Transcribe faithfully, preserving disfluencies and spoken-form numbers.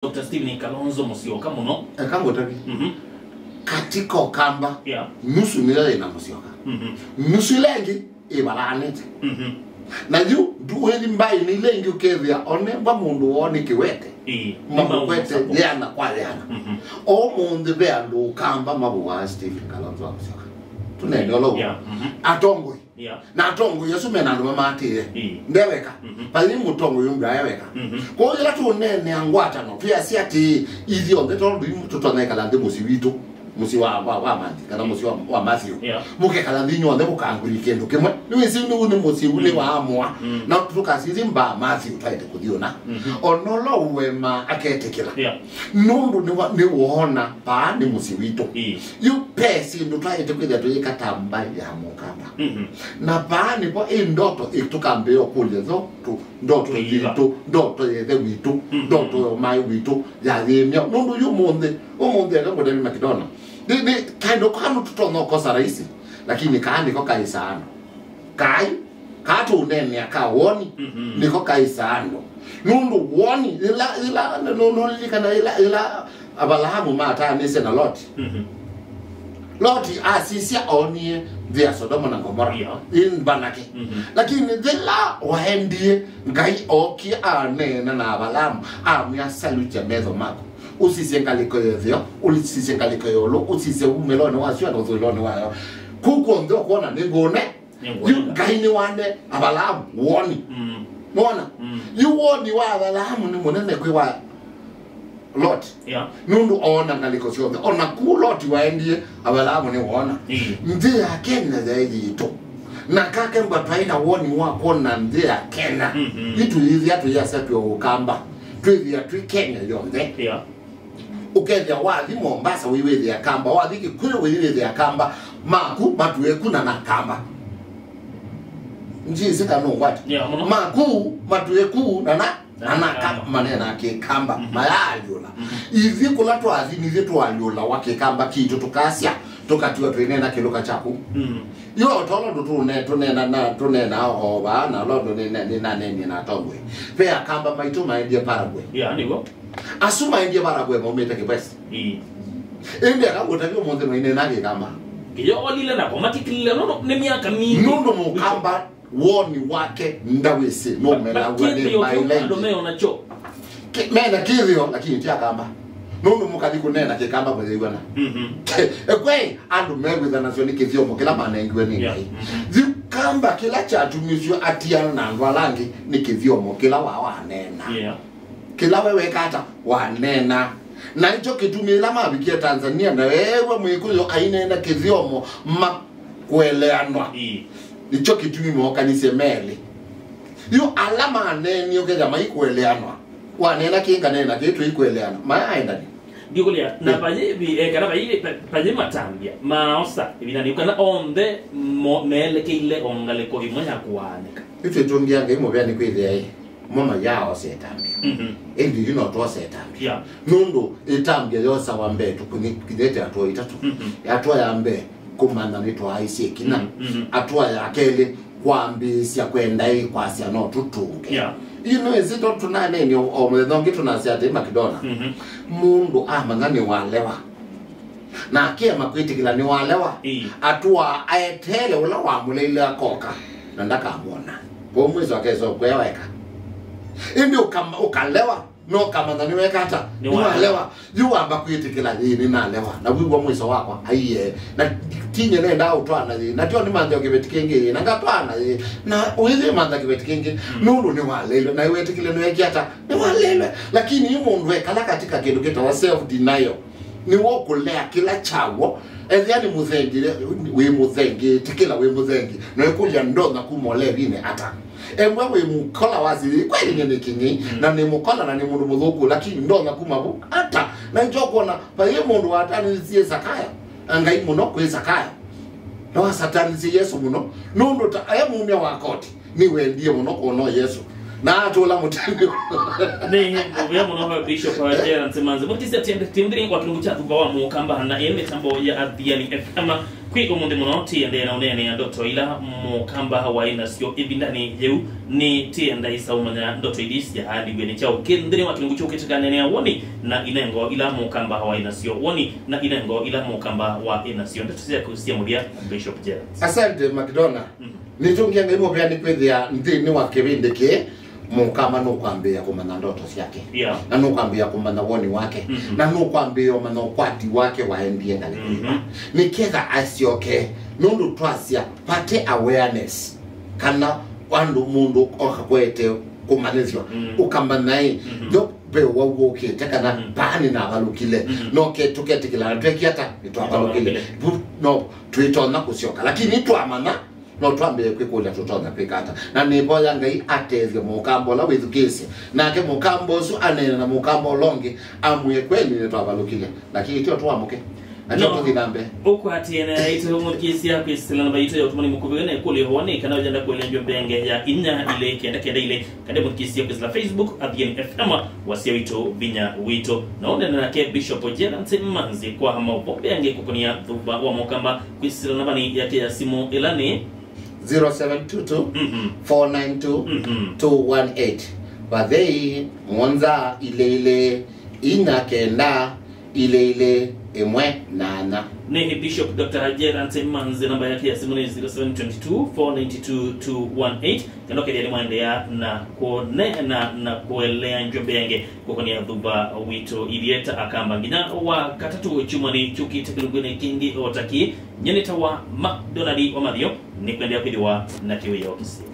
Doctor Stephen Kalonzo Musyoka mũno. Eka ngũtavye. Mhm. Katika Ũkamba, Yeah. nusu nĩyo yĩna Musyoka. Mhm. Nusu ĩla ĩngĩ ĩvalaanĩte. Mhm. Na yu ndũĩthi mbaĩ nĩ ila ingĩ ũkethĩa one va mũndũ woo nĩ kĩwete. Ĩĩ, mamũkwete nĩ maũndũ yĩana kwa yĩana. Mhm. Ũmũnthĩ ve andũ Ũkamba mavũaa Stephen Kalonzo wa Musyoka. Tũnene ũla ũu. Yeah, mhm. Atongoi. Yeah. Na atongoi asu mena andũ mamaatĩĩe. Ĩĩ. Ndeweka. Mhm. Vai mũtongoi ũmwe aeweka. Mhm. Kwoou yĩla tũũneenea ngwatano, twĩasya atĩĩ, ithyonthe tondũ yu tũtonya ĩkala nthĩ mũsyĩ witũ, mũsyĩ wa, wa, wa Manthi, kana mũsyĩ wa, wa Matthew. Yeah. Mũkekala nthĩ inyw'onthe mũkangwĩi kĩndũ kĩmwe. Nĩwĩsĩ nĩu nĩ mũsyĩ u nĩ Mm. wa amũa. Mm. Na tũkasisye mbaa Matthew twaĩte kũthiũna. Mhm. Ona ũla ũema aketĩkĩla. Yeah. Nũndũ nĩwa-, nĩwoona paa nĩ mũsyĩ witũ. Ĩĩ. Yu ve syĩndũ twaĩte kwĩthĩa tũyĩka ta mbaĩ ya Mũkamba. Mhm. Na paa nĩvo ĩ ndoto ĩ-, tũkambĩĩa ũkũlya tho tũ, ndoto Tũiva. yitũ, ndoto ya ĩthe witũ, Mhm. ndoto ya ũmaĩ witũ, ya yĩmya. Nũndũ yu ũmũnthĩ, ũmũnthĩ eka ngũtavye Makidona. Nĩ, nĩ, kaĩndũ kanu tũtonya ũkosa rahisi, lakini kaa nĩko kaĩ saano. Kaĩ, kaa tũũneenea ka woni, Mhm. nĩko kaĩ saano. Nũndũ woni, ĩla, ĩla, nũ-, nũlilikana ĩla, ĩla Avalaamu mataanĩsye na Loti. Mhm. Loti asisya oonie nthĩ ya Sodoma na Gomora. Yeah. Ĩ mbanake. Mhm. Lakini yĩla waendie, Ngai ookie aneena na Avalaamu, amwĩa, "Salukya metho maku. Ũsisye ngalĩko ya ĩtheo, ũsisye ngalĩko ya ĩũlũ, ũsisye umĩlonĩ wasyo na ũthũĩlonĩ wayo. Kũu kw'onthe ũkwona nĩngũũne." Nĩngũũne. Yu Ngai nĩwane Avalaamu woni. Mm. Nĩwona? Mm. Yu woni wa Avalaamu nĩ mũnene kwĩ wa Loti. Yeah. Nũndũ oona ngalĩko syonthe. O na kũu Loti waendie, Avalaamu nĩwoona. Mm. Nthĩ ya Kenya yaĩ yitũ. Na kake mba twaĩ na woni wa kwona nthĩ ya Kenya. Mm-hmm. Itũyĩthĩa tũyĩasya twĩ Ũkamba. Twĩthĩa twĩ Kenya yonthe. Yeah. Ũkethĩa wathi Mombasa wĩwĩthĩa Kamba, wathi Kikuyu wĩwĩthĩa Kamba, maku matũeku na na Kamba. Ndyĩsĩ kana nũngwata. Yeah, mũno. Maku matũeku na na Na na na Kamba. Kamba, manena Kĩkamba, Mhm. mayaalyũla. Mhm. Ithyĩ kũla twathi, nithyĩ twaalyũlawa Kĩkamba kitũ, tũkasya, tũkatiwa twĩneena kĩlũka kyaku. Mm. Yo tolo ndũ tũne-, tũneena na, tũneena o vaa, na londo nĩna-, nĩnanenie na atongoi. Ve Akamba maitũ maendie Paraguay. Yeah, nĩw'o. Asu maendie Paraguay maumĩte Kĩvesi. Ĩĩ. Ĩndĩ akangũtavya ũmũnthĩ maineena Kĩkamba. Kĩyo olile nako matikilile nũndũ nĩ myaka mingĩ. Nũndũ Mũkamba woni wake ndawĩsĩ, nũmelaw'a nĩ But kĩthĩo kĩu andũ mbaĩla meona kyo. Mena kĩthĩo, lakini ti Akamba. Nũndũ mũkathi kũneena Kĩkamba mũyĩw'ana. Mhm. Ekwei, andũ mewĩthanasyo nĩ kĩthyomo kĩla manengiwe nĩ Yeah. Ngai. Mhm. Yu Kamba kĩla kyatumisw'e atiana na andũ ala angĩ nĩ kĩthyomo kĩla wa waneena. Yeah. Kĩla we weka ata? Waneena. Na nĩkyo kĩtumi ĩla mavikie Tanzania na eew'a Mwĩkũyũ aineena kĩthyomo makũeleanwa. Ĩĩ. Nĩkyo kĩtumi mookanisye melĩ. Yu ala maneenie ũkethĩa maikũeleanwa. Waneena kĩĩ nganeena kĩĩ tũikũeleana. Mayaendani. Ndikũlya, na Ĩĩ. Vayĩ vi-, eh, kana vayĩ, va-, vayĩ matambya maaosa ĩvindanĩ kana onthe mo-, meelekeile o ngalĩko ĩmwe ya kũaanĩka. Nĩtwĩtũngĩa Ngai mũvea nĩ kwĩthĩa ĩ, mo mayaaosya ĩtambya. Mhm. Ĩndĩ yu no twose ĩtambya. Yeah. Nũndũ ĩtambya yosawa mbee tũkũnyĩte hatua itatũ. Mhm. Hatua ya mbee, kũmanya nĩtwaaisye ĩkinya. Mhm, mhm. Hatua ya kelĩ, kwambĩĩsya kwenda ĩ kwasya no tũtũnge. Yeah. Yu nĩwĩsĩ to tũnaneenie o, o mũthenya ũngĩ tũnasya atĩ Makidona. Mhm. Mũndũ amanya nĩwalewa. Na akĩema kwĩtĩkĩla nĩwalewa, Ĩĩ. Atũa aeteele ũla wamũleile akoka, na ndakamwona. Kwoou mwĩso akesa ũkwea weka. Ĩndĩ ũkama-, ũkalewa, na ũkamanya nĩweka ata? Nĩwalewa. Nĩwalewa. Yu wamba kwĩtĩkĩla, "Ĩĩ, nĩnalewa. Na wĩw'a mwĩso wakwa, aiee. Na tinye nendaa ũtwaana yĩĩ. Na tyo nĩmanthe o kĩveti kĩngĩ yĩĩ. Na ngatwaana yĩĩ. Na ũyĩthĩ mantha kĩveti kĩngĩ." Mm. Nũndũ nĩwaleilwe. Na wetĩkĩle nĩwekĩa ata? Nĩwaleilwe. Lakini yu mũndũ ekala katika kĩndũ kĩtawa self denial. Nĩwe ũkũlea kĩla kyaw'o. Ethĩa nĩ mũthengi, wĩ mũthengi, ĩtĩkĩla wĩ mũthengi. Na wĩkũlya, "Ndonya kuma ũlevinĩ ata?" Embwa wĩ mũkola wasĩ, "Kweli nĩ nĩ kĩng'ei, Mm. na nĩ mũkola na nĩ mũndũ mũthũku, lakini ndonya kuma vu ata?" Na nĩkyo kwona, vayĩ mũndũ watanĩsie Sakaya, Ngai mũno kwĩ Sakaya. Na wasatanisye Yesũ mũno, nũndũ ta e mumya wa koti. Nĩwendie mũno kwona Yesũ. Na atũla mũtandĩko. Nĩ mũvea mũno kwa Bishop Gerald Manzi. Mũthikĩĩsya, tĩendete nthĩnĩ wa kĩlungu kya Thuva wa Mũkamba na ĩ mĩtambo ya Athiani F M. Kwĩ ũmũnthĩ mũno, tĩendee na ũneenea ndoto ila Mũkamba waĩ nasyo ĩvindanĩ yĩu. Nĩ tĩenda ĩsa ũmanya ndoto ithi syaandiw'e nĩ kyaũ kĩ nthĩnĩ wa kĩlungu kyũkĩte kĩaneenea woni na inengo ila Mũkamba waĩ nasyo. Woni na inengo ila Mũkamba waĩ nasyo. Ndeto syaku sya mũthya, Bishop Gerald. Asante, McDonald. Mhm. Nĩtũngĩa Ngai mũvea nĩ kwĩthĩa nthĩnĩ wa kĩvĩndĩ kĩĩ, Mũkamba nũkwambĩĩa kũmanya ndoto syake. Yeah. Na nũkwambĩĩa kũmanya woni wake. Mhm. Na nũkwambĩĩa ũmanya ũkwati wake waendie ngalĩko. Mhm. Nĩketha asyoke, nũndũ twasya party awareness, kana andũ mũndũ okakwete kũmanyĩsyo, mm, ũkamanya ĩ, mhm, yo ve wau wũkĩte, kana, mm, paani navalũkile. Mhm. Noke tũketĩkĩla na twekĩa ta nĩtwavalũkile. Nĩtwavalũkile. Vu-, no, twĩtonya kũsyoka. Lakini twamanya, no twambĩĩe kwĩkũlya tũtonya kwĩka ata. Na nĩvoya Ngai atethye Mũkamba ũla wĩthukĩĩsye. Nake Mũkamba ũsu aneene na Mũkamba ũla ũngĩ, amwĩe, kweli nĩtwavalũkile. Lakini tio tũamũke. Na tio, no, tũthi na mbee. Ũkwatĩe na yaitũ mũthikĩĩsya kwĩsĩla namba yitũ ya ũtũmani mũkuvĩ na ĩkũlyo ĩhoanĩ kana ũyenda kũelewa mbenge ya inya ilĩ kenda kenda ilĩ. Kande mũthikĩĩsya kwĩsĩla Facebook, Athiani F M, Wasya Witũ, Vinya Witũ. Na ũnene nake Bishop Gerald Manzi kwa maũvoo angĩ kũkonia Thuva wa Mũkamba. Kwĩsĩla nambani yake ya simũ ĩla nĩ zero seven two two, mhm, four nine two, mhm, two one eight. Vathei, mũonza, ilĩ ilĩ, inya kenda, ilĩ ilĩ, ĩmwe, nyanya. Nĩ Bishop Doctor Gerald Manzi, namba yake ya simũ nĩ zero seven two two, four nine two, two one eight. Kĩndũ kĩthĩa nĩ mwaendeea na kũneena na kũelea njũmbe yange kũkonia Thuva Witũ. Ithyĩ ta Akamba nginya wa katatũ kyumwanĩ kyũkĩte kĩlungunĩ kĩngĩ o ta kĩĩ, nyie nĩtawa McDonald Wamathio, nĩkwendea kwĩthĩwa na kĩwĩoo kĩseo.